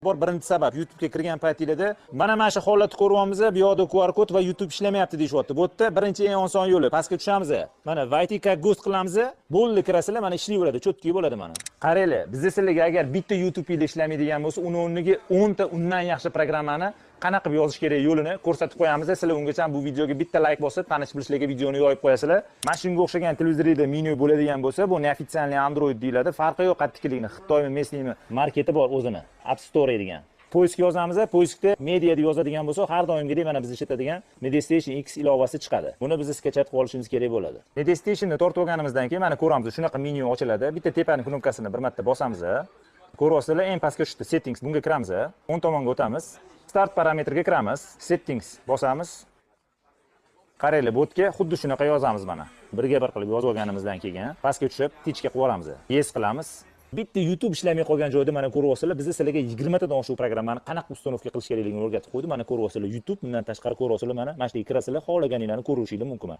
Bor birinchi sabab, YouTube'ga kirgan paytinglarda mana shu holatni ko'ryapmiz, bu yoqda QR kod va YouTube ishlamayapti deyishyapti. Bu yerda birinchi eng oson yo'li, pastga tushamiz. Mana "Войти как гость" qilamiz, bo'ldi, kirasizlar, mana ishlayveradi, чётко bo'ladi mana. Qaranglar, bizda sizlarga agar bitta YouTube ishlamaydigan bo'lsa, uni o'rniga 10 ta undan yaxshi programmani qanaqa qilib yozish kerak yo'lini ko'rsatib qo'yamiz. Sizlar ungacha bu videoga bitta layk bosib, tanish bilishlarga videoni yoyib qo'yasizlar. Mana shunga o'xshagan televizorda menyu bo'ladigan bo'lsa, bu неофициальный Android deyiladi. Farqi yo'q qayernikiligini, Xitoymi, местный mi, marketi bor o'zini, App Store degan. Поиск yozamiz, поиск da media deb yozadigan bo'lsa, har doimgidek mana biz ishlatadigan Media Station X ilovasi chiqadi. Buni biz скачать qilib olishimiz kerak bo'ladi. Media Stationni tortib olganimizdan keyin mana ko'ramiz, shunaqa menyu ochiladi. Bitta tepani knopkasini bir marta bosamiz. Ko'ryapsizlar, eng pastga tushdi Settings, bunga kiramiz. O'ng tomonga o'tamiz. Start parametrga kiramiz. Settings bosamiz. Qaranglar, bu yerga xuddi shunaqa yozamiz mana. Birga bir qilib yozib olganimizdan keyin pastga tushib, птичка qilib yuboramiz. Yes qilamiz. Bitta YouTube ishlamay qolgan joyda mana ko'ryapsizlar, biz sizlarga 20 tadan oshiq programmani qanaqa установка qilish kerakligini o'rgatib qo'ydim. Mana ko'ryapsizlar, YouTube, bundan tashqari ko'ryapsizlar, mana shu yerga kirasizlar, xohlaganinglarni ko'rishinglar mumkin.